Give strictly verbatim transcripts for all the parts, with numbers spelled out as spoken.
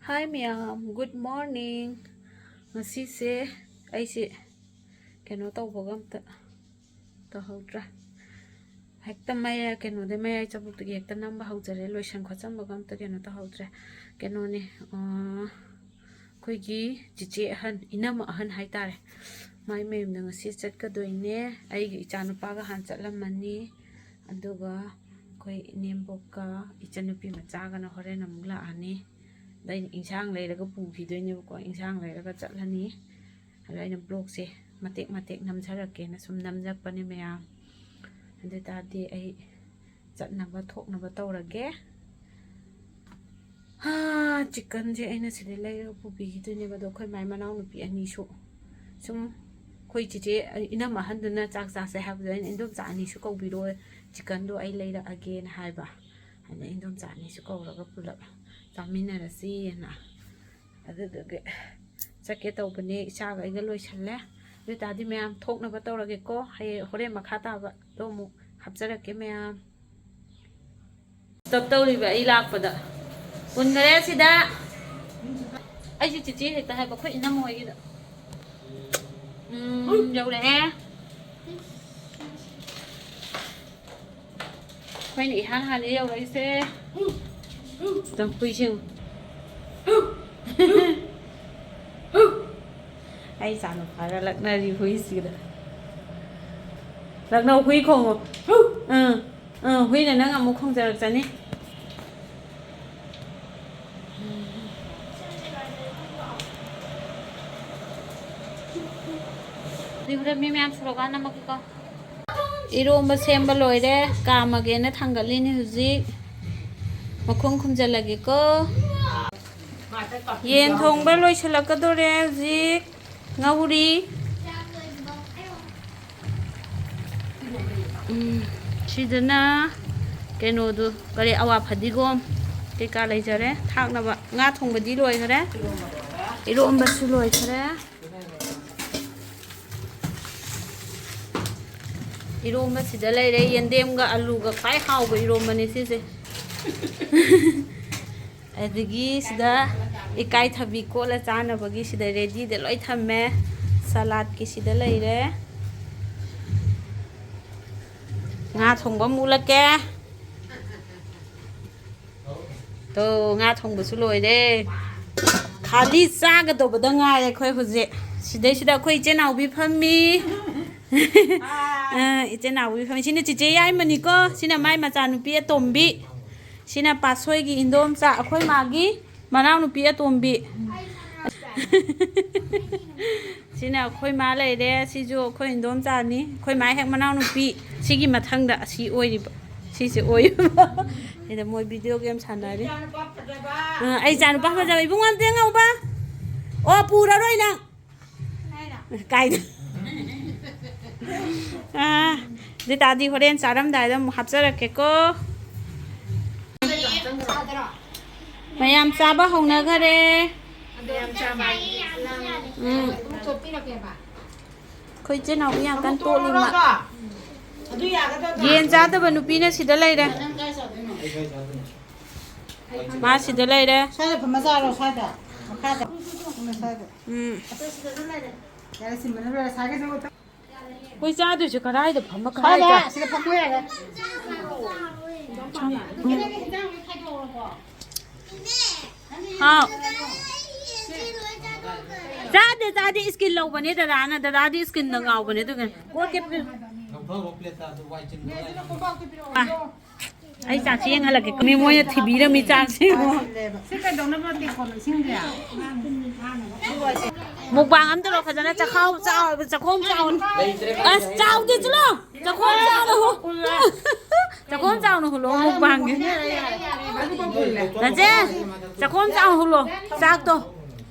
Hi ꯃꯌꯥꯝ, good morning. ꯉꯁꯤꯁꯦ ꯑꯩꯁꯦ ꯀꯩꯅꯣ ꯇꯧꯕꯒ ꯑꯝꯇ ꯇꯧꯍꯧꯗ꯭ꯔꯦ꯫ ꯍꯦꯛꯇ ꯃꯌꯥꯏ, ꯀꯩꯅꯣꯗꯩ ꯃꯌꯥꯏ ꯆꯕꯨꯛꯇꯒꯤ ꯍꯦꯛꯇ ꯅꯝꯕ ꯍꯧꯖꯔꯦ꯫ ꯂꯣꯏꯁꯟ ꯈꯣꯠꯆꯟꯕꯒ ꯑꯝꯇ ꯀꯩꯅꯣ ꯇꯧꯍꯧꯗ꯭ꯔꯦ꯫ ꯀꯩꯅꯣꯅꯦ, ꯑ, ꯑꯩꯈꯣꯏꯒꯤ ꯆꯤꯆꯦ ꯑꯍꯟ, ꯏꯅꯝꯃ ꯑꯍꯟ ꯍꯥꯏꯇꯥꯔꯦ꯫ ꯃꯥꯏ ꯃꯌꯨꯝꯗ ꯉꯁꯤ ꯆꯠꯀꯗꯣꯏꯅꯦ꯫ ꯑꯩꯒꯤ ꯏꯆꯥꯅꯨꯄꯥꯒ ꯍꯥꯟꯅ ꯆꯠꯂꯝꯃꯅꯤ꯫ ꯑꯗꯨꯒ ꯑꯩꯈꯣꯏ ꯏꯅꯦꯝꯕꯣꯛꯀ ꯏꯆꯟꯅꯨꯄꯤ ꯃꯆꯥꯒꯅ ꯍꯣꯔꯦꯟ ꯑꯃꯨꯛ ꯂꯥꯛꯑꯅꯤ꯫ ꯑꯗ ꯑꯩꯅ ꯏꯟꯁꯥꯡ ꯂꯩꯔꯒ ꯄꯨꯈꯤꯗꯣꯏꯅꯦꯕꯀꯣ, ꯏꯟꯁꯥꯡ ꯂꯩꯔꯒ ꯆꯠꯂꯅꯤ꯫ ꯑꯗꯣ ꯑꯩꯅ vlogꯁꯦ ꯃꯇꯦꯛ ꯃꯇꯦꯛ ꯅꯝꯖꯔꯛꯀꯦꯅ ꯁꯨꯝ ꯅꯝꯖꯔꯛꯄꯅꯦ ꯃꯌꯥꯝ꯫ ꯑꯗꯨ ꯑꯣꯏ ꯇꯥꯔꯗꯤ ꯑꯩ ꯆꯠꯅꯕ ꯊꯣꯛꯅꯕ ꯇꯧꯔꯒꯦ꯫ ꯍꯥ, chickenꯁꯦ ꯑꯩꯅ ꯁꯤꯗꯩ ꯂꯩꯔꯒ ꯄꯨꯕꯤꯈꯤꯗꯣꯏꯅꯦꯕ꯫ ꯑꯗꯣ ꯑꯩꯈꯣꯏ ꯃꯥꯏ ꯃꯅꯥꯎꯅꯨꯄꯤ ꯑꯅꯤꯁꯨ ꯁꯨꯝ ꯑꯩꯈꯣꯏ ꯆꯤꯆꯦ, ꯏꯅꯝꯃ ꯑꯍꯟꯗꯨꯅ ꯆꯥꯛ ꯆꯥꯁꯦ ꯍꯥꯏꯕꯗꯣ ꯑꯩꯅ "ꯏꯟꯗꯣꯝꯆꯥ ꯑꯅꯤꯁꯨ ꯀꯧꯕꯤꯔꯣ, chickenꯗꯣ ꯑꯩ ꯂꯩꯔꯛꯑꯒꯦꯅ" ꯍꯥꯏꯕ꯫ ꯑꯗ ꯏꯟꯗꯣꯝꯆꯥ ꯑꯅꯤꯁꯨ ꯀꯧꯔꯒ ꯄꯨꯂꯞ ꯆꯥꯃꯤꯟꯅꯔꯁꯤꯅ꯫ ꯑꯗꯨꯗꯨꯒꯤ ꯆꯠꯀꯦ ꯇꯧꯕꯅꯦ꯫ ꯏꯆꯥꯒ ꯑꯩꯒ ꯂꯣꯏꯁꯜꯂꯦ꯫ ꯑꯗꯨ ꯑꯣꯏ ꯇꯥꯔꯗꯤ ꯃꯌꯥꯝ ꯊꯣꯛꯅꯕ ꯇꯧꯔꯒꯦꯀꯣ꯫ ꯍꯌꯦꯡ, ꯍꯣꯔꯦꯟ ꯃꯈꯥ ꯇꯥꯕꯗꯣ ꯑꯃꯨꯛ ꯍꯥꯞꯆꯔꯛꯀꯦ ꯃꯌꯥꯝ꯫ Disturb ꯇꯧꯔꯤꯕ ꯑꯩ ꯂꯥꯛꯄꯗ꯫ ꯄꯨꯟꯈꯔꯦ ꯁꯤꯗ꯫ ꯑꯩꯁꯦ ꯆꯤꯆꯦ ꯍꯦꯛꯇ ꯍꯥꯏꯕ, ꯑꯩꯈꯣꯏ ꯏꯅꯝꯃ ꯍꯣꯏꯒꯤꯗ꯫ ꯎꯝ, ꯌꯧꯔꯛꯑꯦ꯫ ꯑꯩꯈꯣꯏꯅ ꯏꯍꯥꯟ ꯍꯥꯟꯅ ꯌꯧꯔꯛꯏꯁꯦ꯫ ꯍꯨꯏꯁꯤꯡ꯫ ꯑꯩ ꯏꯆꯥꯅꯨꯄꯥꯒ ꯂꯛꯅꯔꯤ ꯍꯨꯏꯁꯤꯗ꯫ ꯂꯛꯅꯧ, ꯍꯨꯏ ꯈꯣꯡꯉꯣ꯫ ꯑꯥ, ꯑꯥ, ꯍꯨꯏꯅ ꯅꯪ ꯑꯃꯨꯛ ꯈꯣꯡꯖꯔꯛꯆꯅꯤ꯫ ꯑꯗꯨꯗꯤ ꯍꯣꯔꯦꯟ ꯃꯤ ꯃꯌꯥꯝ ꯁꯨꯔꯀꯥꯟꯗ ꯅꯝꯃꯛꯀꯦꯀꯣ꯫ ꯏꯔꯣꯝꯕ ꯁꯦꯝꯕ ꯂꯣꯏꯔꯦ, ꯀꯥꯝꯃꯒꯦꯅ ꯊꯥꯡꯒꯠꯂꯤꯅꯦ ꯍꯧꯖꯤꯛ꯫ ꯃꯈꯨꯝ ꯈꯨꯝꯖꯤꯜꯂꯒꯦꯀꯣ꯫ ꯌꯦꯟ ꯊꯣꯡꯕ ꯂꯣꯏꯁꯤꯜꯂꯛꯀꯗꯣꯔꯦ ꯍꯧꯖꯤꯛ꯫ ꯉꯧꯔꯤ꯫ ꯎꯝ, ꯁꯤꯗꯅ ꯀꯩꯅꯣꯗꯨ, ꯀꯔꯤ, ꯑꯋꯥ ꯐꯗꯤꯒꯣꯝ ꯀꯩꯀꯥ ꯂꯩꯖꯔꯦ ꯊꯥꯛꯅꯕ꯫ ꯉꯥ ꯊꯣꯡꯕꯗꯤ ꯂꯣꯏꯈꯔꯦ, ꯏꯔꯣꯝꯕꯁꯨ ꯂꯣꯏꯈꯔꯦ꯫ ꯏꯔꯣꯝꯕꯁꯤꯗ ꯂꯩꯔꯦ ꯌꯦꯟꯗꯦꯝꯒ ꯑꯂꯨꯒ, ꯈ꯭ꯋꯥꯏ ꯍꯥꯎꯕ ꯏꯔꯣꯝꯕꯅꯦ ꯁꯤꯁꯦ꯫ ꯑꯗꯒꯤ ꯁꯤꯗ ꯏꯀꯥꯏꯊꯕꯤ ꯀꯣꯠꯂ ꯆꯥꯅꯕꯒꯤ ꯁꯤꯗ ꯔꯦꯗꯤꯗ ꯂꯣꯏ ꯊꯝꯃꯦ꯫ ꯁꯂꯥꯗꯀꯤ ꯁꯤꯗ ꯂꯩꯔꯦ꯫ ꯉꯥ ꯊꯣꯡꯕ ꯑꯃ ꯎꯠꯂꯛꯀꯦ꯫ ꯇꯣ, ꯉꯥ ꯊꯣꯡꯕꯁꯨ ꯂꯣꯏꯔꯦ꯫ ꯈꯥꯂꯤ ꯆꯥꯒꯗꯧꯕꯗ ꯉꯥꯏꯔꯦ ꯑꯩꯈꯣꯏ ꯍꯧꯖꯤꯛ꯫ ꯁꯤꯗꯩꯁꯤꯗ ꯑꯩꯈꯣꯏ ꯏꯆꯦ ꯅꯥꯎꯕꯤ ꯐꯝꯃꯤ꯫ ꯑ, ꯏꯆꯦ ꯅꯥꯎꯕꯤ ꯐꯝꯃꯤ꯫ ꯁꯤꯅ ꯆꯤꯆꯦ ꯌꯥꯏꯃꯅꯤꯀꯣ꯫ ꯁꯤꯅ ꯃꯥꯏ ꯃꯆꯥꯅꯨꯄꯤ ꯑꯇꯣꯝꯕꯤ꯫ ꯁꯤꯅ ꯄꯥꯁꯣꯏꯒꯤ ꯏꯟꯗꯣꯝꯆꯥ, ꯑꯩꯈꯣꯏ ꯃꯥꯒꯤ ꯃꯅꯥꯎꯅꯨꯄꯤ ꯑꯇꯣꯝꯕꯤ꯫ ꯁꯤꯅ ꯑꯩꯈꯣꯏ ꯃꯥ ꯂꯩꯔꯦ꯫ ꯁꯤꯁꯨ ꯑꯩꯈꯣꯏ ꯏꯟꯗꯣꯝꯆꯥꯅꯤ꯫ ꯑꯩꯈꯣꯏ ꯃꯥ ꯍꯦꯛ ꯃꯅꯥꯎꯅꯨꯄꯤ꯫ ꯁꯤꯒꯤ ꯃꯊꯪꯗ ꯑꯁꯤ ꯑꯣꯏꯔꯤꯕ꯫ ꯁꯤꯁꯦ ꯑꯣꯏꯔꯤꯕ꯫ ꯁꯤꯗ ꯃꯣꯏ ꯚꯤꯗꯤꯑꯣ ꯒꯦꯝ ꯁꯥꯟꯅꯔꯤ꯫ ꯑ, ꯑꯩ ꯏꯆꯥ ꯅꯨꯄꯥ ꯐꯖꯕ ꯏꯕꯨꯡꯉꯣ ꯑꯝꯇ ꯌꯦꯡꯉꯧꯕ꯫ ꯑꯣ, ꯄꯨꯔꯔꯣꯏ ꯅꯪ꯫ ꯀꯥꯏꯗ? ꯑꯥ, ꯑꯗꯨ ꯇꯥꯔꯗꯤ ꯍꯣꯔꯦꯟ ꯆꯥꯔꯝꯗꯥꯏꯗ ꯑꯃꯨꯛ ꯍꯥꯞꯆꯔꯛꯀꯦꯀꯣ꯫ ꯃꯌꯥꯝ ꯆꯥꯕ ꯍꯧꯅꯈꯔꯦ꯫ ꯎꯝ꯫ ꯑꯩꯈꯣꯏ ꯏꯆꯤꯟ ꯏꯅꯥꯎꯕꯤ ꯌꯥꯝ ꯀꯟꯅ ꯇꯣꯠꯂꯤ ꯃꯥ꯫ ꯌꯦꯟ ꯆꯥꯗꯕ ꯅꯨꯄꯤꯅ ꯁꯤꯗ ꯂꯩꯔꯦ꯫ ꯃꯥ ꯁꯤꯗ ꯂꯩꯔꯦ꯫ ꯁ꯭ꯋꯥꯏꯗ ꯐꯝꯃ ꯆꯥꯔꯣ, ꯁ꯭ꯋꯥꯏꯗ꯫ ꯃꯈꯥꯗ꯫ ꯐꯝꯃ ꯁ꯭ꯋꯥꯏꯗ꯫ ꯎꯝ꯫ ꯌꯥꯔꯦ, ꯁꯤꯟꯕꯅ ꯂꯣꯏꯔꯦ꯫ ꯁꯥꯒꯦꯁꯨ ꯑꯩꯈꯣꯏ ꯆꯥꯗꯣꯏꯁꯦ ꯀꯗꯥꯏꯗ ꯐꯝꯃ ꯁ꯭ꯋꯥꯏꯗ, ꯀꯗꯥꯏꯗ? ꯁꯤꯗ ꯐꯝꯃꯣ ꯌꯥꯔꯦ꯫ ꯍꯥꯎ꯫ ꯆꯥꯗꯦ, ꯆꯥꯗꯦ, ꯏꯁꯀꯤꯟ ꯂꯧꯕꯅꯦ ꯗꯗꯥꯅ꯫ ꯗꯗꯥꯗꯤ ꯏꯁꯀꯤꯟꯗ ꯉꯥꯎꯕꯅꯦ, ꯑꯗꯨꯒꯤꯅꯦ꯫ ꯀꯣꯛ ꯀꯦ ꯄꯤꯔꯛꯑꯣ꯫ ꯂꯧꯊꯧꯔꯣ ꯄ꯭ꯂꯦꯠꯇ ꯑꯗꯨ ꯋꯥꯏ ꯆꯤꯟꯕ ꯂꯩ꯫ ꯑꯥ꯫ ꯑꯩ ꯆꯥꯛꯁꯤ ꯌꯦꯡꯍꯜꯂꯛꯀꯦ꯫ ꯃꯤ ꯃꯣꯏꯅ ꯊꯤꯕꯤꯔꯝꯃꯤ ꯆꯥꯛꯁꯤ꯫ ꯁꯤ ꯀꯩꯗꯧꯅꯕ ꯇꯦꯡꯀꯣꯠꯅꯣ ꯏꯁꯤꯡꯁꯦ? ꯃꯨꯛꯕꯥꯡ ꯑꯝ ꯇꯧꯔꯣ ꯐꯖꯅ꯫ ꯆꯈꯥꯎ ꯆꯥꯎ-, ꯆꯈꯣꯝ ꯆꯥꯎ-, ꯑꯁ, ꯆꯥꯎꯗꯦ, ꯆꯠꯂꯣ꯫ ꯆꯈꯣꯝ ꯆꯥꯎꯅ ꯍꯨ-, ꯆꯈꯣꯝ ꯆꯥꯎꯅ ꯍꯨꯜꯂꯣ ꯃꯨꯛꯕꯥꯡꯒꯤ꯫ ꯅꯆꯦ, ꯆꯈꯣꯝ ꯆꯥꯎꯅ ꯍꯨꯜꯂꯣ ꯆꯥꯛꯇꯣ꯫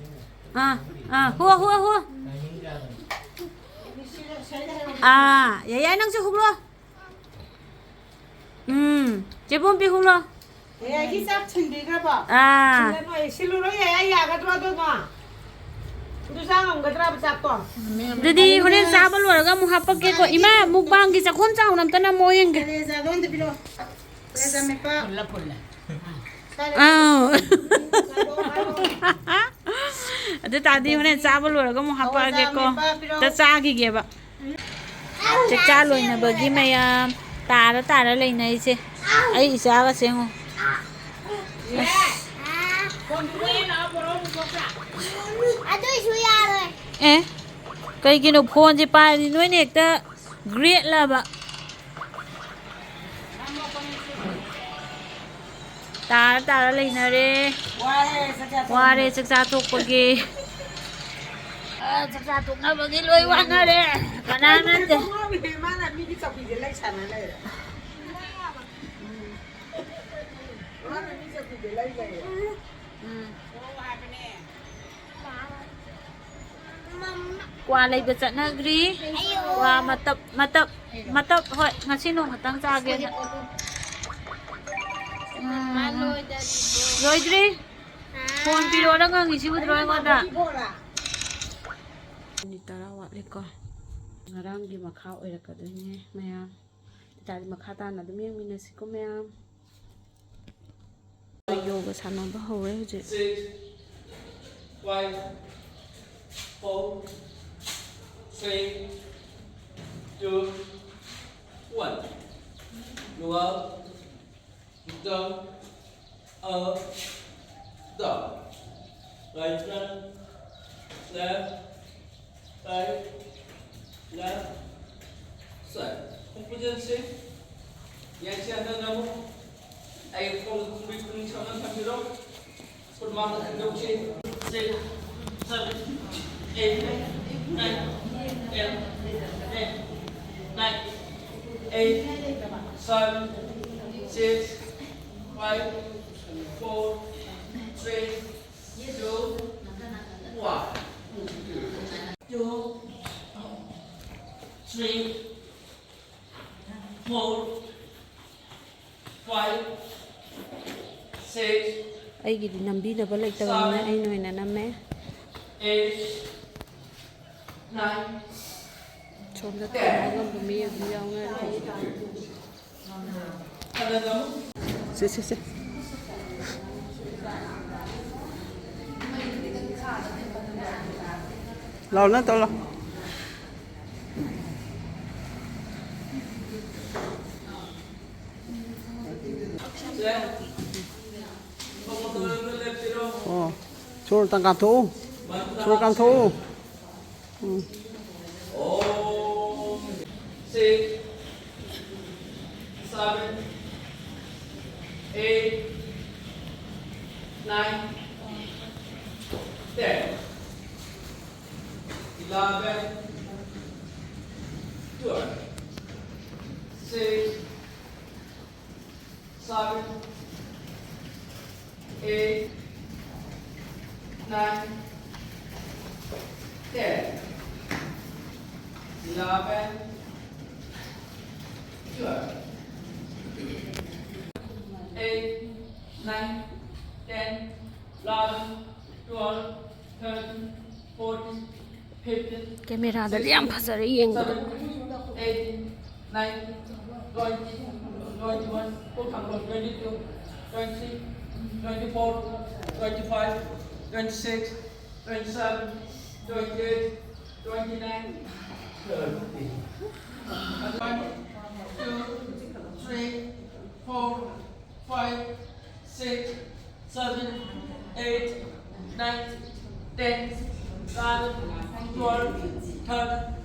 ꯑꯥ, ꯑꯥ, ꯍꯨ, ꯍꯨ, ꯍꯨ꯫ ꯑꯥ, ꯌꯥꯏ, ꯌꯥꯏ, ꯅꯪꯁꯨ ꯍꯨꯜꯂꯣ꯫ ꯎꯝ, ꯆꯦ ꯄꯣꯝꯄꯤ ꯍꯨꯜꯂꯣ꯫ ꯌꯥꯏꯒꯤ ꯆꯥꯛ ꯊꯤꯟꯕꯤꯈ꯭ꯔꯕꯣ? ꯑꯥ꯫ ꯊꯤꯜꯂꯔꯣꯏ, ꯁꯤꯜꯂꯨꯔꯣ, ꯌꯥꯏ, ꯌꯥꯒꯗ꯭ꯔꯣ ꯑꯗꯨꯅ? ꯑꯗꯨ ꯆꯥ ꯉꯝꯒꯗ꯭ꯔꯕ ꯆꯥꯛꯇꯣ? ꯑꯗꯨꯗꯤ ꯍꯣꯔꯦꯟ ꯆꯥꯕ ꯂꯣꯏꯔꯒ ꯑꯃꯨꯛ ꯍꯥꯞꯄꯛꯀꯦꯀꯣ꯫ ꯏꯃꯥ, ꯃꯨꯛꯕꯥꯡꯒꯤ ꯆꯥꯛꯈꯣꯝ ꯆꯥꯎꯅ ꯑꯝꯇ ꯅꯝꯃꯣ ꯌꯦꯡꯒꯦ꯫ ꯀꯂꯦꯖꯥꯗꯣ ꯑꯝꯇ ꯄꯤꯔꯛꯑꯣ꯫ ꯀꯂꯦꯖꯥ ꯃꯦꯠꯄ꯫ ꯐꯨꯜꯂ, ꯐꯨꯜꯂ꯫ ꯑꯥꯎ꯫ ꯆꯥꯗꯣ ꯍꯥꯏꯔꯣ꯫ ꯑꯗꯨ ꯇꯥꯔꯗꯤ ꯍꯣꯔꯦꯟ ꯆꯥꯕ ꯂꯣꯏꯔꯒ ꯑꯃꯨꯛ ꯍꯥꯄꯛꯑꯒꯦꯀꯣ꯫ ꯑꯝꯇ ꯆꯥꯈꯤꯒꯦꯕ꯫ ꯆꯥꯛꯆꯥ ꯂꯣꯏꯅꯕꯒꯤ ꯃꯌꯥꯝ ꯇꯥꯔ ꯇꯥꯔ ꯂꯩꯅꯩꯁꯦ꯫ ꯑꯩ ꯏꯆꯥꯒꯁꯦ ꯌꯦꯡꯉꯣ꯫ ꯑꯁ꯫ ꯑꯗꯨꯏꯁꯨ ꯌꯥꯔꯣꯏ꯫ ꯑꯦ, ꯀꯩꯒꯤꯅꯣ ꯐꯣꯟꯁꯦ ꯄꯥꯏꯔꯗꯤ ꯅꯣꯏꯅ ꯍꯦꯛꯇ ꯒ꯭ꯔꯦꯠꯂꯕ? ꯇꯥꯔ ꯇꯥꯔ ꯂꯩꯅꯔꯦ꯫ ꯋꯥꯔꯦ ꯆꯥꯛꯆꯥ ꯇꯣꯛꯄꯒꯤ꯫ ꯋꯥꯔꯦ ꯆꯥꯛꯆꯥ ꯇꯣꯛꯄꯒꯤ꯫ ꯑ, ꯆꯥꯛꯆꯥ ꯇꯣꯛꯅꯕꯒꯤ ꯂꯣꯏ ꯋꯥꯅꯔꯦ꯫ ꯀꯅꯥ ꯅꯠꯇꯦ꯫ ꯃꯥꯅ ꯃꯤꯒꯤ ꯆꯧꯀꯤꯁꯦ ꯂꯩ ꯁꯥꯟꯅ ꯂꯩꯔꯦ꯫ ꯃꯥꯅ ꯃꯤ ꯆꯧꯀꯤꯁꯦ ꯂꯩ ꯂꯩꯔꯦ꯫ ꯎꯝ꯫ ꯀ꯭ꯋꯥ ꯂꯩꯕ ꯆꯠꯅꯈ꯭ꯔꯤ꯫ ꯀ꯭ꯋꯥ ꯃꯇꯞ, ꯃꯇꯞ, ꯃꯇꯞ, ꯍꯣꯏ, ꯉꯁꯤ ꯅꯣꯡ ꯈꯛꯇꯪ ꯆꯥꯒꯦꯅ꯫ ꯎꯝ꯫ ꯂꯣꯏꯗ꯭ꯔꯤ? ꯐꯣꯟ ꯄꯤꯔꯛꯑꯣꯅ ꯉꯪꯉꯤꯁꯤ ꯎꯗ꯭ꯔꯣ ꯑꯩꯉꯣꯟꯗ? ꯃꯤꯅꯤꯠ ꯇꯔꯥ ꯋꯥꯠꯂꯤꯀꯣ꯫ ꯉꯔꯥꯡꯒꯤ ꯃꯈꯥ ꯑꯣꯏꯔꯛꯀꯗꯣꯏꯅꯦ ꯃꯌꯥꯝ꯫ ꯑꯗꯨ ꯇꯥꯔꯗꯤ ꯃꯈꯥ ꯇꯥꯅ ꯑꯗꯨꯝ ꯌꯦꯡꯃꯤꯟꯅꯁꯤꯀꯣ ꯃꯌꯥꯝ꯫ ꯌꯣꯒ ꯁꯥꯟꯅꯕ ꯍꯧꯔꯦ ꯍꯧꯖꯤꯛ꯫ Six, five, four, three, two, one. Go up, down, up, down. Right hand, left, right, left, side. ꯈꯣꯡ ꯄꯨꯖꯟꯁꯤ꯫ ꯌꯦꯡꯁꯤ ꯍꯟꯗꯛꯅ ꯑꯃꯨꯛ꯫ ꯑꯩ ꯈꯣꯡ ꯈꯣꯡꯕꯤ ꯈꯨꯅꯤꯡ ꯁꯝꯅ ꯊꯝꯕꯤꯔꯣ꯫ ꯈꯨꯠ ꯃꯥꯡꯗ ꯊꯥꯡꯗꯣꯛꯁꯤ꯫ Six, seven, eight, nine, ten, ten, nine, eight, seven, six, five, four, three, two, one. Two, three, four, five, six, ꯑꯩꯒꯤꯗꯤ ꯅꯝꯕꯤꯅꯕ ꯂꯩꯇꯕꯅꯤꯅ ꯑꯩꯅ ꯑꯣꯏꯅ ꯅꯝꯃꯦ꯫ Eight, nine, ꯁꯣꯝꯗ ꯊꯝꯕ ꯉꯝꯕ ꯃꯤ ꯑꯗꯨꯝ ꯌꯥꯎꯅꯔꯦ꯫ ꯁꯦ, ꯁꯦ, ꯁꯦ꯫ ꯂꯥꯎꯅ ꯇꯧ ꯂꯥꯎ꯫ ꯑꯣ, ꯁꯣꯔ ꯇꯪ ꯀꯥꯟꯊꯣꯛꯎ꯫ ꯁꯣꯔ ꯀꯥꯟꯊꯣꯛꯎ꯫ ꯎꯝ꯫ Six, seven, eight, nine, ten, eleven, twelve, six, seven, eight, nine, ten, eleven, twelve, eight, nine, ten, eleven, twelve, thirteen, fourteen, fifteen, ꯀꯦꯃꯦꯔꯥꯗꯗꯤ ꯌꯥꯝ ꯐꯖꯔꯦ ꯌꯦꯡꯕꯗ꯫ Sixteen, seventeen, eighteen, nineteen, twenty, twenty one, twenty two, twenty three, twenty four, twenty five, twenty six, twenty seven, twenty eight, twenty nine, thirty. One, two, three, four, five, six, seven, eight, nine, ten, eleven, twelve, thirteen,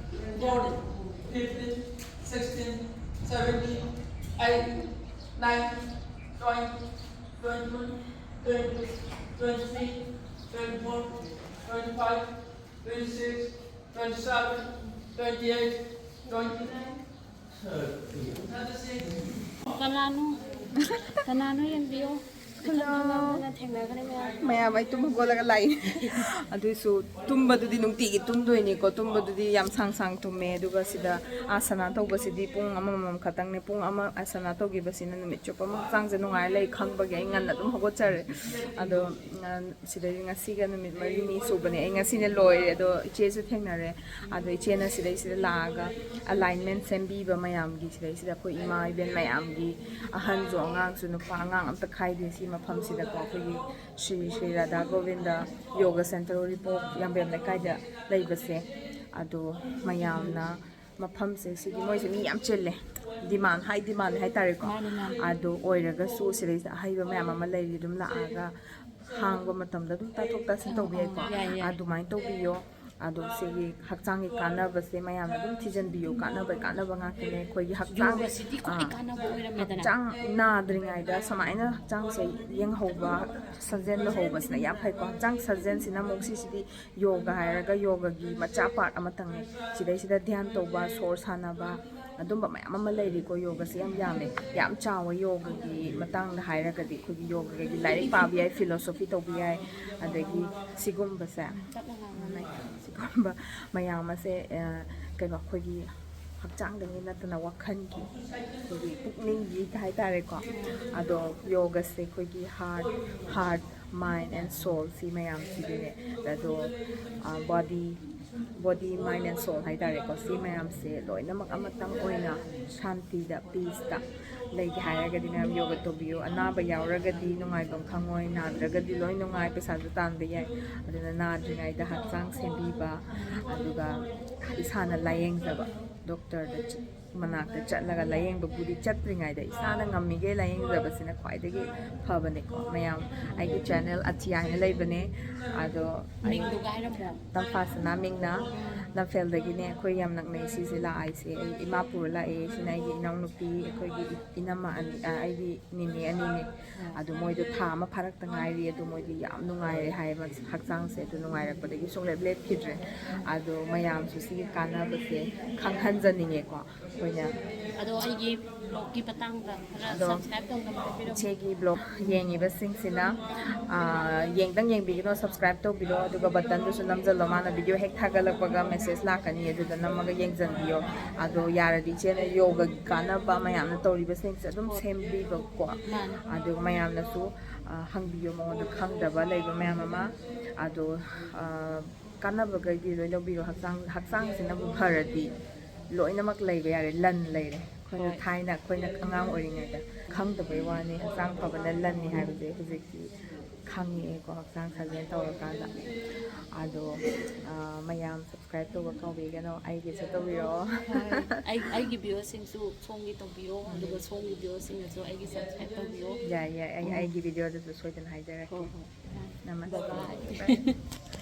fourteen, fifteen, sixteen, seventeen, eighteen, nineteen, twenty, twenty one, twenty two, twenty three, twenty four, twenty five, twenty six, twenty seven, twenty eight, twenty nine, thirty. ꯀꯅꯥꯅꯣ? ꯀꯅꯥꯅꯣ ꯌꯦꯡꯕꯤꯌꯣ꯫ ꯏꯊꯪ ꯈꯪꯍꯧꯗꯅ ꯊꯦꯡꯅꯈ꯭ꯔꯦ ꯃꯌꯥꯝ꯫ ꯃꯌꯥꯝ ꯑꯩ ꯇꯨꯝ ꯍꯧꯒꯠꯂꯒ ꯂꯥꯛꯏ꯫ ꯑꯗꯨꯏꯁꯨ ꯇꯨꯝꯕꯗꯨꯗꯤ ꯅꯨꯡꯇꯤꯒꯤ ꯇꯨꯝꯗꯣꯏꯅꯤꯀꯣ꯫ ꯇꯨꯝꯕꯗꯨꯗꯤ ꯌꯥꯝ ꯁꯥꯡ ꯁꯥꯡ ꯇꯨꯝꯃꯦ꯫ ꯑꯗꯨꯒ ꯁꯤꯗ ꯑꯥꯁꯅꯥ ꯇꯧꯕꯁꯤꯗꯤ ꯄꯨꯡ ꯑꯃꯃꯝ ꯈꯛꯇꯪꯅꯦ꯫ ꯄꯨꯡ ꯑꯃ ꯑꯥꯁꯅꯥ ꯇꯧꯈꯤꯕꯁꯤꯅ ꯅꯨꯃꯤꯠ ꯆꯨꯞꯄ ꯑꯃ ꯍꯛꯆꯥꯡꯁꯦ ꯅꯨꯡꯉꯥꯏꯔ ꯂꯩ ꯈꯪꯕꯒꯤ ꯑꯩ ꯉꯟꯅ ꯑꯗꯨꯝ ꯍꯧꯒꯠꯆꯔꯦ꯫ ꯑꯗꯣ, ꯑ, ꯁꯤꯗꯩ ꯉꯁꯤꯒ ꯅꯨꯃꯤꯠ ꯃꯔꯤꯅꯤ ꯁꯨꯕꯅꯦ꯫ ꯑꯩ ꯉꯁꯤꯅ ꯂꯣꯏꯔꯦ꯫ ꯑꯗꯣ ꯏꯆꯦꯁꯨ ꯊꯦꯡꯅꯔꯦ꯫ ꯑꯗꯣ ꯏꯆꯦꯅ ꯁꯤꯗꯩꯁꯤꯗ ꯂꯥꯛꯑꯒ alignment ꯁꯦꯝꯕꯤꯕ ꯃꯌꯥꯝꯒꯤ ꯁꯤꯗꯩꯁꯤꯗ ꯑꯩꯈꯣꯏ ꯏꯃꯥ ꯏꯕꯦꯟ ꯃꯌꯥꯝꯒꯤ, ꯑꯍꯟꯁꯨ ꯑꯉꯥꯡꯁꯨ ꯅꯨꯄꯥ ꯑꯉꯥꯡ ꯑꯝꯇ ꯈꯥꯏꯗꯦ꯫ ꯁꯤ ꯃꯐꯝꯁꯤꯗꯀꯣ ꯑꯩꯈꯣꯏꯒꯤ ꯁ꯭ꯔꯤ ꯁ꯭ꯔꯤ ꯔꯥꯙꯥ ꯒꯣꯕꯤꯟꯗ ꯌꯣꯒ ꯁꯦꯟꯇꯔ ꯎꯔꯤꯄꯣꯛ ꯌꯥꯝꯕꯦꯝ ꯂꯩꯀꯥꯏꯗ ꯂꯩꯕꯁꯦ, ꯑꯗꯣ ꯃꯌꯥꯝꯅ ꯃꯐꯝꯁꯦ ꯁꯤꯒꯤ ꯃꯣꯏꯁꯦ ꯃꯤ ꯌꯥꯝ ꯆꯤꯜꯂꯦ, ꯗꯤꯃꯥꯟ ꯍꯥꯏ ꯗꯤꯃꯥꯟ ꯍꯥꯏꯇꯥꯔꯦꯀꯣ꯫ ꯃꯥꯅꯦ, ꯃꯥꯅꯦ꯫ ꯑꯗꯣ ꯑꯣꯏꯔꯒꯁꯨ ꯁꯤꯗꯩꯁꯤꯗ ꯑꯍꯩꯕ ꯃꯌꯥꯝ ꯑꯃ ꯂꯩꯔꯤ, ꯑꯗꯨꯝ ꯂꯥꯛꯑꯒ ꯍꯥꯡꯕ ꯃꯇꯝꯗ ꯑꯗꯨꯝ ꯇꯥꯊꯣꯛ ꯇꯥꯁꯤꯟ ꯇꯧꯕ ꯌꯥꯏꯀꯣ꯫ ꯌꯥꯏ, ꯌꯥꯏ꯫ ꯑꯗꯨꯃꯥꯏꯅ ꯇꯧꯕꯤꯌꯣ꯫ ꯑꯗꯣ ꯁꯤꯒꯤ ꯍꯛꯆꯥꯡꯒꯤ ꯀꯥꯟꯅꯕꯁꯦ ꯃꯌꯥꯝꯅ ꯑꯗꯨꯝ ꯊꯤꯖꯤꯟꯕꯤꯌꯣ, ꯀꯥꯟꯅꯕ ꯀꯥꯟꯅꯕ ꯉꯥꯛꯇꯅꯦ꯫ ꯑꯩꯈꯣꯏꯒꯤ ꯍꯛꯆꯥꯡ ꯌꯣꯒꯁꯤꯗꯤ ꯈ꯭ꯋꯥꯏ ꯑꯥ, ꯀꯥꯟꯅꯕ ꯑꯣꯏꯔꯝꯃꯦꯗꯅ꯫ ꯍꯛꯆꯥꯡ ꯅꯥꯗ꯭ꯔꯤꯉꯩꯗ ꯁꯨꯃꯥꯏꯅ ꯍꯛꯆꯥꯡꯁꯦ ꯌꯦꯡꯍꯧꯕ, ꯁꯥꯖꯦꯜ ꯇꯧꯍꯧꯕꯁꯤꯅ ꯌꯥꯝ ꯐꯩꯀꯣ꯫ ꯍꯛꯆꯥꯡ ꯁꯥꯖꯦꯜꯁꯤꯅ ꯑꯃꯨꯛ ꯁꯤꯁꯤꯗꯤ ꯌꯣꯒ ꯍꯥꯏꯔꯒ ꯌꯣꯒꯒꯤ ꯃꯆꯥ ꯄꯥꯔꯠ ꯑꯃꯇꯪꯅꯦ꯫ ꯁꯤꯗꯩꯁꯤꯗ ꯙ꯭ꯌꯥꯟ ꯇꯧꯕ, ꯁꯣꯔ ꯁꯥꯟꯅꯕ, ꯑꯗꯨꯝꯕ ꯃꯌꯥꯝ ꯑꯃ ꯂꯩꯔꯤꯀꯣ꯫ ꯌꯣꯒꯁꯦ ꯌꯥꯝ ꯌꯥꯝꯃꯦ, ꯌꯥꯝ ꯆꯥꯎꯋꯦ꯫ ꯌꯣꯒꯒꯤ ꯃꯇꯥꯡꯗ ꯍꯥꯏꯔꯒꯗꯤ ꯑꯩꯈꯣꯏꯒꯤ ꯌꯣꯒꯒꯤ ꯂꯥꯏꯔꯤꯛ ꯄꯥꯕ ꯌꯥꯏ, ꯐꯤꯂꯣꯁꯣꯐꯤ ꯇꯧꯕ ꯌꯥꯏ, ꯑꯗꯒꯤ ꯁꯤꯒꯨꯝꯕꯁꯦ ꯁꯤꯒꯨꯝꯕ ꯃꯌꯥꯝ ꯑꯁꯦ, ꯑ, ꯀꯩꯅꯣ, ꯑꯩꯈꯣꯏꯒꯤ ꯍꯛꯆꯥꯡꯗꯒꯤ ꯅꯠꯇꯅ ꯋꯥꯈꯜꯒꯤ, ꯑꯩꯈꯣꯏꯒꯤ ꯄꯨꯛꯅꯤꯡꯒꯤ ꯍꯥꯏꯇꯥꯔꯦꯀꯣ꯫ ꯑꯗꯣ ꯌꯣꯒꯁꯦ ꯑꯩꯈꯣꯏꯒꯤ heart, heart, mind and soul ꯁꯤ ꯃꯌꯥꯝꯁꯤꯒꯤꯅꯦ꯫ ꯑꯗꯣ, ꯑ, body, body, mind and soul ꯍꯥꯏꯇꯥꯔꯦꯀꯣ꯫ ꯁꯤ ꯃꯌꯥꯝꯁꯦ ꯂꯣꯏꯅꯃꯛ ꯑꯃꯇꯪ ꯑꯣꯏꯅ ꯁꯥꯟꯇꯤꯗ, peace ꯇ ꯂꯩꯒꯦ ꯍꯥꯏꯔꯒꯗꯤ ꯃꯌꯥꯝ ꯌꯣꯒ ꯇꯧꯕꯤꯌꯨ꯫ ꯑꯅꯥꯕ ꯌꯥꯎꯔꯒꯗꯤ ꯅꯨꯡꯉꯥꯏꯐꯝ ꯈꯪꯉꯣꯏ, ꯅꯥꯗ꯭ꯔꯒꯗꯤ ꯂꯣꯏ ꯅꯨꯡꯉꯥꯏ, ꯄꯩꯁꯥꯁꯨ ꯇꯥꯟꯕ ꯌꯥꯏ꯫ ꯑꯗꯨꯅ ꯅꯥꯗ꯭ꯔꯤꯉꯩꯗ ꯍꯛꯆꯥꯡ ꯁꯦꯝꯕꯤꯕ, ꯑꯗꯨꯒ ꯏꯁꯥꯅ ꯂꯥꯏꯌꯦꯡꯖꯕ, ꯗꯣꯛꯇꯔꯗ ꯆꯠ-, ꯃꯅꯥꯛꯇ ꯆꯠꯂꯒ ꯂꯥꯏꯌꯦꯡꯕꯕꯨꯗꯤ ꯆꯠꯇ꯭ꯔꯤꯉꯩꯗ ꯏꯁꯥꯅ ꯉꯝꯃꯤꯈꯩ ꯂꯥꯏꯌꯦꯡꯖꯕꯁꯤꯅ ꯈ꯭ꯋꯥꯏꯗꯒꯤ ꯐꯕꯅꯦꯀꯣ꯫ ꯃꯌꯥꯝ, ꯑꯩꯒꯤ ꯆꯦꯅꯦꯜ ꯑꯊꯤꯌꯥ ꯍꯥꯏꯅ ꯂꯩꯕꯅꯦ, ꯑꯗꯣ ꯑꯩ ꯃꯤꯡꯗꯨꯒ ꯍꯥꯏꯔꯝꯃꯣ꯫ ꯇꯝꯐꯥꯁꯅꯥ ꯃꯤꯡꯅ꯫ ꯂꯝꯐꯦꯜꯗꯒꯤꯅꯦ꯫ ꯑꯩꯈꯣꯏ ꯌꯥꯝ ꯅꯛꯅꯩ꯫ ꯁꯤꯁꯦ ꯂꯥꯛꯏꯁꯦ ꯑꯩ ꯏꯃꯥ ꯄꯨꯔ ꯂꯥꯛꯑꯦ꯫ ꯁꯤꯅ ꯑꯩꯒꯤ ꯏꯅꯥꯎꯅꯨꯄꯤ, ꯑꯩꯈꯣꯏꯒꯤ ꯏ-, ꯏꯅꯝꯃ ꯑꯅꯤ, ꯑ, ꯑꯩꯒꯤ ꯅꯤꯅꯦ ꯑꯅꯤꯅꯦ꯫ ꯑꯗꯨ ꯃꯣꯏꯗꯣ ꯊꯥ ꯑꯃ ꯐꯥꯔꯛꯇ ꯉꯥꯏꯔꯤ꯫ ꯑꯗꯨ ꯃꯣꯏꯗꯤ ꯌꯥꯝ ꯅꯨꯡꯉꯥꯏꯔꯦ ꯍꯥꯏꯌꯦꯕ ꯍꯛꯆꯥꯡꯁꯦ꯫ ꯑꯗꯨ ꯅꯨꯡꯉꯥꯏꯔꯛꯄꯗꯒꯤ ꯁꯨꯡꯂꯦꯞ ꯂꯦꯞꯈꯤꯗ꯭ꯔꯦ꯫ ꯑꯗꯣ ꯃꯌꯥꯝꯁꯨ ꯁꯤꯒꯤ ꯀꯥꯟꯅꯕꯁꯦ ꯈꯪꯍꯟꯖꯅꯤꯡꯉꯦꯀꯣ ꯑꯩꯈꯣꯏꯅ꯫ ꯑꯗꯣ ꯑꯩꯒꯤ ꯕ꯭ꯂꯣꯒꯀꯤ ꯃꯇꯥꯡꯗ ꯈꯔ ꯑꯗꯣ subscribe ꯇꯧꯅꯕ ꯍꯥꯏꯕꯤꯔꯝꯃꯨ꯫ ꯏꯆꯦꯒꯤ ꯕ꯭ꯂꯣꯒ ꯌꯦꯡꯉꯤꯕꯁꯤꯡꯁꯤꯅ, ꯑꯥ, ꯌꯦꯡꯗꯪ ꯌꯦꯡꯕꯤꯒꯅꯣ, subscribe ꯇꯧꯕꯤꯔꯣ, ꯑꯗꯨꯒ ꯕꯇꯟꯗꯨꯁꯨ ꯅꯝꯖꯜꯂꯣ꯫ ꯃꯥꯅ ꯚꯤꯗꯤꯑꯣ ꯍꯦꯛ ꯊꯥꯒꯠꯂꯛꯄꯒ message ꯂꯥꯛꯀꯅꯤ, ꯑꯗꯨꯗ ꯅꯝꯃꯒ ꯌꯦꯡꯖꯟꯕꯤꯌꯣ꯫ ꯑꯗꯣ ꯌꯥꯔꯗꯤ ꯏꯆꯦꯅ ꯌꯣꯒꯒꯤ ꯀꯥꯟꯅꯕ ꯃꯌꯥꯝꯅ ꯇꯧꯔꯤꯕꯁꯤꯡꯁꯦ ꯑꯗꯨꯝ ꯁꯦꯝꯕꯤꯕꯀꯣ꯫ ꯃꯥꯅꯦ꯫ ꯑꯗꯨꯒ ꯃꯌꯥꯝꯅꯁꯨ, ꯑꯥ, ꯍꯪꯕꯤꯌꯣ ꯃꯉꯣꯟꯗ ꯈꯪꯗꯕ ꯂꯩꯕ ꯃꯌꯥꯝ ꯑꯃ꯫ ꯑꯗꯣ, ꯑꯥ, ꯀꯥꯟꯅꯕꯈꯩꯗꯤ ꯂꯣꯏ ꯂꯧꯕꯤꯔꯣ꯫ ꯍꯛꯆꯥꯡ, ꯍꯛꯆꯥꯡꯁꯤꯅꯕꯨ ꯐꯔꯗꯤ ꯂꯣꯏꯅꯃꯛ ꯂꯩꯕ ꯌꯥꯔꯦ, ꯂꯟ ꯂꯩꯔꯦ꯫ ꯑꯩꯈꯣꯏꯅ ꯊꯥꯏꯅ ꯑꯩꯈꯣꯏꯅ ꯑꯉꯥꯡ ꯑꯣꯏꯔꯤꯉꯩꯗ ꯈꯪꯗꯕꯩ ꯋꯥꯅꯤ, ꯍꯛꯆꯥꯡ ꯐꯕꯅ ꯂꯟꯅꯤ ꯍꯥꯏꯕꯁꯦ ꯍꯧꯖꯤꯛꯇꯤ ꯈꯪꯉꯛꯑꯦꯀꯣ, ꯍꯛꯆꯥꯡ ꯁꯥꯖꯦꯜ ꯇꯧꯔꯀꯥꯟꯗ꯫ ꯑꯗꯣ ꯃꯌꯥꯝ subscribe ꯇꯧꯕ ꯀꯥꯎꯕꯤꯒꯅꯣ, ꯑꯩꯒꯤꯁꯨ ꯇꯧꯕꯤꯔꯛꯑꯣ꯫ ꯑꯩꯒꯤ ꯚꯤꯌꯣꯁꯤꯡꯁꯨ ꯁꯣꯝꯒꯤ ꯇꯧꯕꯤꯌꯣ, ꯑꯗꯨꯒ ꯁꯣꯝꯒꯤ ꯚꯤꯌꯣꯁꯤꯡꯅꯁꯨ ꯑꯩꯒꯤ subscribe ꯇꯧꯕꯤꯌꯣ꯫ ꯌꯥꯏ ꯌꯥꯏ, ꯑꯩ ꯑꯩꯒꯤ videoꯗꯁꯨ ꯁꯣꯏꯗꯅ ꯍꯥꯏꯖꯔꯛꯀꯦ꯫ ꯍꯣꯏ ꯍꯣꯏ꯫ ꯅꯃꯁꯇꯦ꯫ Bye bye.